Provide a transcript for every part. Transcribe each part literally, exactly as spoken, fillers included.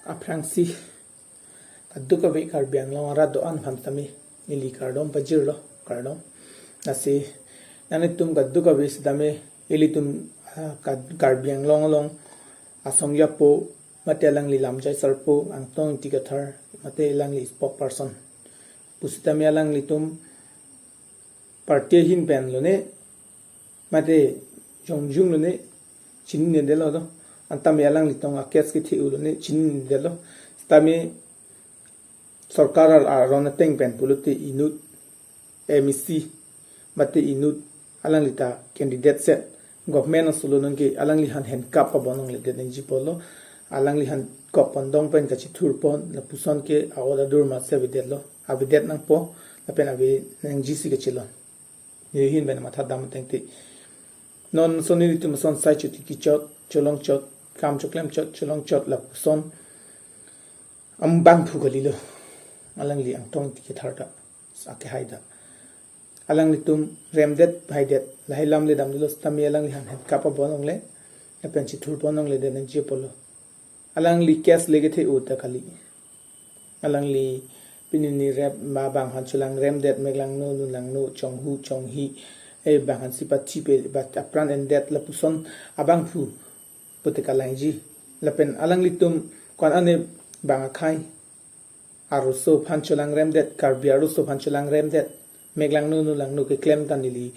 Aphrangsi kadokave Karbi Anglong arat do-an aphan tame neli kardom pajirlo, kardom. Lasi nanglitum kadokave sitame ilitum, ah, Kad-, Karbi Anglong along asong japo mate alangli lamjai sarpo Angtong Ingti Kathar mate alangli spokesperson pusitame alanglitum party ahin pen lone mate jongjung lone chininedetlo do. Antame alanglitum a-case kethe-u lone chininedetlo. Sitame sorkar ar-, aron ateng pen pulote inut M A C mate inut alangli ta candidate set government asolo nonke alangliphan henkap pabon nangledet nangji apotlo. Alangliphan kok pandong pen kachithurpon lapuson ke a-order dur masi avedetlo. Avedet nangpo lapen ave nangjisi kachelon. Neli ahin pen matha dam tangte non son nelitum son sai chot kichot, cholong chot, kam choklem chot, cholong chot lapuson ambangphu kalilo. Alangli Angtong Ingti Kathar ta, sa ke hai ta. Alanglitum remdet haidet lahai lamle damdetlo sitame alangliphan henkap pabon longle lapen chithurpon longledet nangji apotlo. Alangli case le kethe-u ta kali. Alangli pini ni rep ma bang aphan chelang remdet, meklangno nunlangno, chonghu chonghi, eh, bang aphansi pathi pe, bat apran endet lapuson abangphu pute kalangji. Lapen alanglitum ko-an ane bang akhai arloso aphan chelang remdet, Karbi arloso aphan chelang remdet, meklangno nunlangno keklem ta neli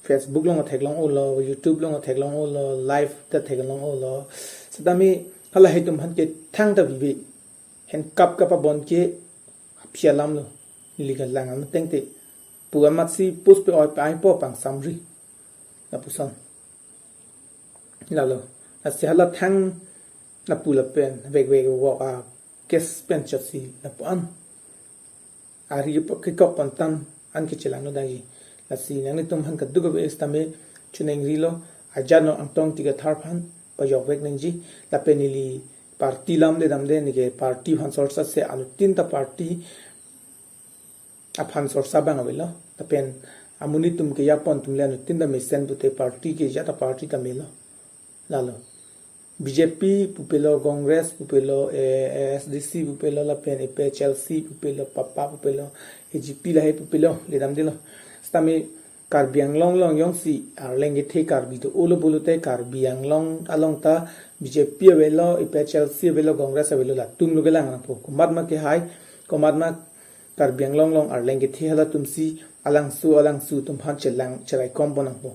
Facebook along theklong-olo, YouTube along theklong-olo, live ta theklong-olo. Sitame halahei atum aphan ke thangta vive henkap kapabon ke aphi alamlo. Neli kalang amateng te pu amatsi post pe-oi pe-aipo pangsamri lapuson. Lalo, lasi hala thang lapu lapen vekvek vok a-case pen chotsi lapu-an ari po kekok kontan an kechelangno dagi. Lasi nanglitum aphan kadokave sitame choningri-lo, ajat no Angtong Ingti Kathar aphan pajokvek nangji. Lapen neli party lamle damde, neke party aphan sorsa se anuttin ta party aphan sorsa abang avelo. Lapen amonit atum kejapon atum le anuttin ta mesen pute party ke ajat a-party ta melo. Lalo B J P pupelo, Congress pupelo, eh, A S D C pupelo, lapen A P H L C pupelo, PAPA pupelo, A G P lahai pupelo, le damdetlo. Sitame Karbi Anglong along jongsi arleng kethe Karbi do-olo pulote Karbi Anglong along ta B J P avelo, A P H L C avelo, Congress avelo, latum lo kelang nangpo. Komat ma kehai, komat ma Karbi Anglong along arleng kethe halatumsi alangsu alangsu atum aphan chelang cherai kompon nangpo.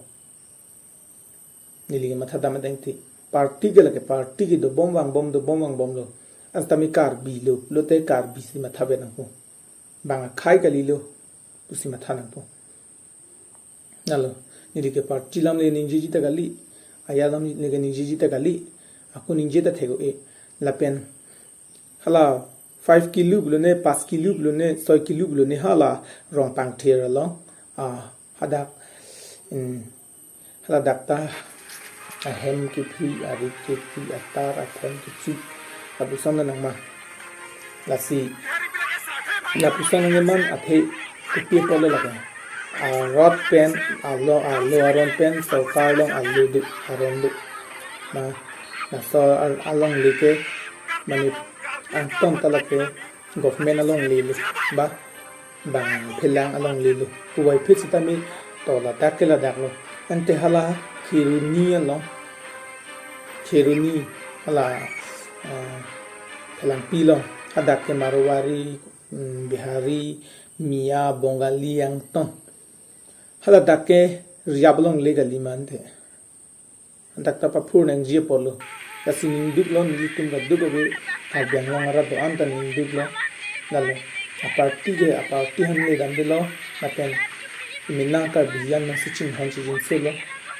Neli matha dam tangte party ke lake party ke dobom vangbom dobom vangbomlo. An sitame Karbi lo, lote Karbi si mathavet nangpo. Bang akhai kalilo pusi matha nangpo. Lalo, neli ke party lamle ningjeji ta kali, ajat lamle ke ningjeji ta kali, ako ningje ta thek-o-e. Lapen hala five kilo pulo ne, pas kilo pulo ne, soi kilo pulo ne, hala Rongpangther along, ah, hadak, mm, hala dak ta ahem kephi, arit kephi, atar, athem kechu, lapuson nangma. Lasi lapuson nangman athe kopi apotlo lake. Arot pen, alo, alo aron pen, sorkar along alo do, aron do. Na, laso al-, alongle ke, mane, Angtong ta lake government alongle lo. Ba, bang phelang alongle lo. Puvoiphit sitame to ladak ke ladak lo. Ante hala Kheroni along, Kheroni hala, eh, Phelangpi along, hadak ke Marwari, mm, Bihari, Miya, Bongali, Angtong. Haladak ke Rijap alongle kali mante. Antak ta paphur nangji apotlo. Lasi ningduklo, nelitum kadokave Karbi Anglong arat do-an ta ningduklo. Lalo, aparty ke, aparty aphan le damdelo, lapen imina Karbi an nangsi chinghon chijinso lo.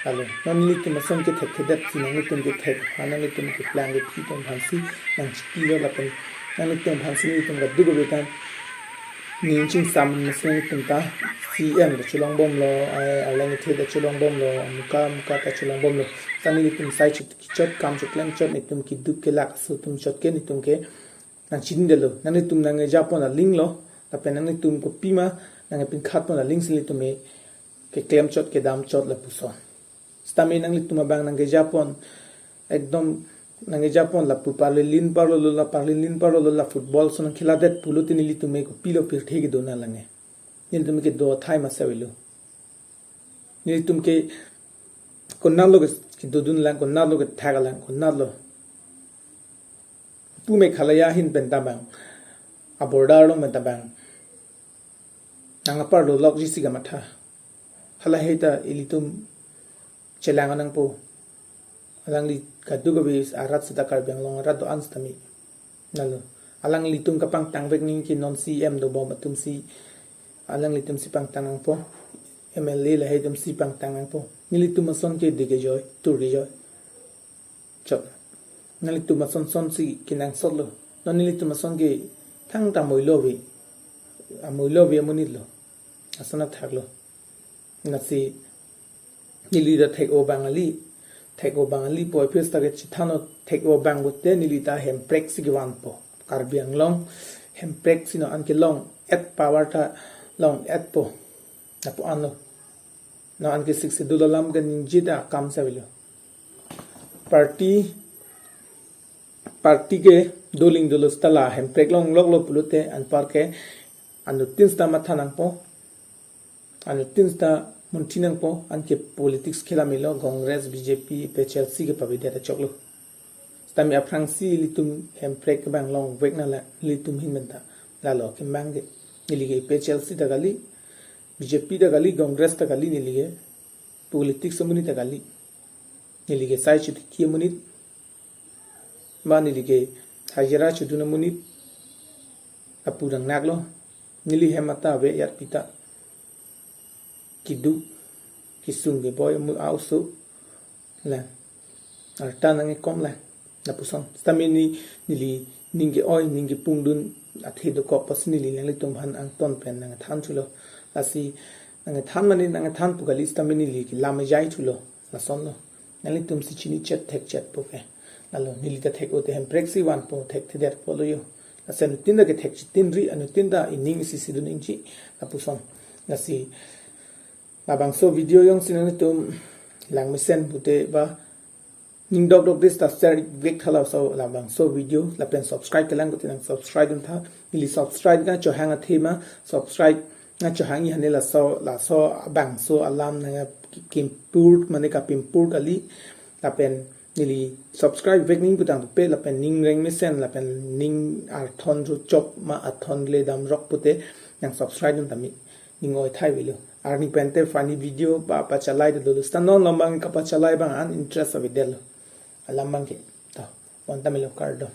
Lalo, non nelitum ason kethekthedet si nanglitum kethek, ha nanglitum keplang kephi atum aphansi nangchikilo lapen nanglitum aphansi nelitum kadokave ta ning chingsam mesen atum ta C M ta chelongbomlo, ai, arleng kethe ta chelongbomlo, amuka amuka ta chelongbomlo. Ta nelitum sai chot kichot, kam chot klem chot, nelitum keduk kelak aso atum chot ke nelitum ke nangchinidetlo. Nanglitum nangkejapon aling lo, lapen nanglitum kopima nangkepinkhatpon aling si nelitum ke keklem chot kedam chot lapuson. Sitame nanglitum abang nangkejapon ekdom Nangkejapon lapu parlin parlo lo, la parlin parlo lo, la football ason nangkheladet pulote nelitum ke kopilo pirthe kedo nanglang ke. Nelitum ke do athai masa avelo. Nelitum ke konatlo ke kedodun lang, konatlo kethak lang, konatlo. Pu Meghalaya ahin pen ta bang, a-border along pen ta bang, nang aparlo lokji si kamatha. Halahei ta ilitum chelang nangpo. Alangli kadokave arat seta Karbi Anglong arat do-an setame. Lalo, alanglitum kapangtang vek nangji ke non C M dobom atum si, alanglitum si pangtang nangpo. M L A lahei atum si pangtang nangpo. Nelitum ason ke de kejoi, tur kejoi. Chot. Nelitum ason son si kenangsotlo. Non nelitum ason ke thangta amoilo ave. Amoilo ave amonitlo. Ason athaklo. Lasi neli ta thek-o bang kali. Thek-o bang kali pu aphi seta kachethanlo, thek-o bang pulote neli ta Hemprek si kevanpo. Karbi Anglong Hemprek si non an ke long-et, power ta long-etpo. Lapu anlo. Non an ke Sixth Schedule alam kaningje ta akam si avelo. Party, party ke doling dolo seta la Hemprek longloklo pulote anpar ke anuttin seta matha nangpo. Anuttin seta munthi nangpo, anke politics khela melo, Congress, B J P, A P H L C ke pavedet ta choklo. Setame aphrangsi ilitum Hemprek abang longvek nanglang, ilitum ahin pen ta. Lalo kemang ke, neli ke A P H L C ta kali, B J P ta kali, Congress ta kali, neli ke politics amonit ta kali. Neli ke sai chotiki amonit, ba neli ke hajira chodun amonit, lapu nangnaklo. Neli hem ata ave, jar pita keduk kesung keboi amu a-oso lang, arta nangkekom lang, lapuson. Setame ne, neli ning ke-oi, ning kepungdun athe dokok pusi neli nanglitum aphan angton pen nangthan thulo. Lasi nangthan mane nangthan pu kali, setame neli kelam ejai thulo. Lasonlo. Nanglitum si chini chet thek chetpo ke. Lalo, neli ta thek-o te Hemprek si vanpo, thekthedetpo lo jo. Lasi anuttin ta kethek chitinri, anuttin ta ining isi si dun nangji, lapuson. Lasi labangso video jongsi nanglitum langmesen pute ba ning dokdok det ta share vek tha laso labangso video, lapen subscribe kelang pute nangsubscribe dun tha. Neli subscribe nangchohang athema, subscribe nangchohang-i hane laso, laso abangso alam nangkepimpur, mane kapimpur kali, lapen neli subscribe vek ning putangte lapen ning reng mesen, lapen ning arthon rochok ma athon le damrok pute nangsubscribe dun tame. Ning oi thai avelo. Arni pen te funny video ba pachalai dolo. Seta non alam abang kapachalai abang an interest avedetlo. Alam abang ke. To, bonta melo, kardom.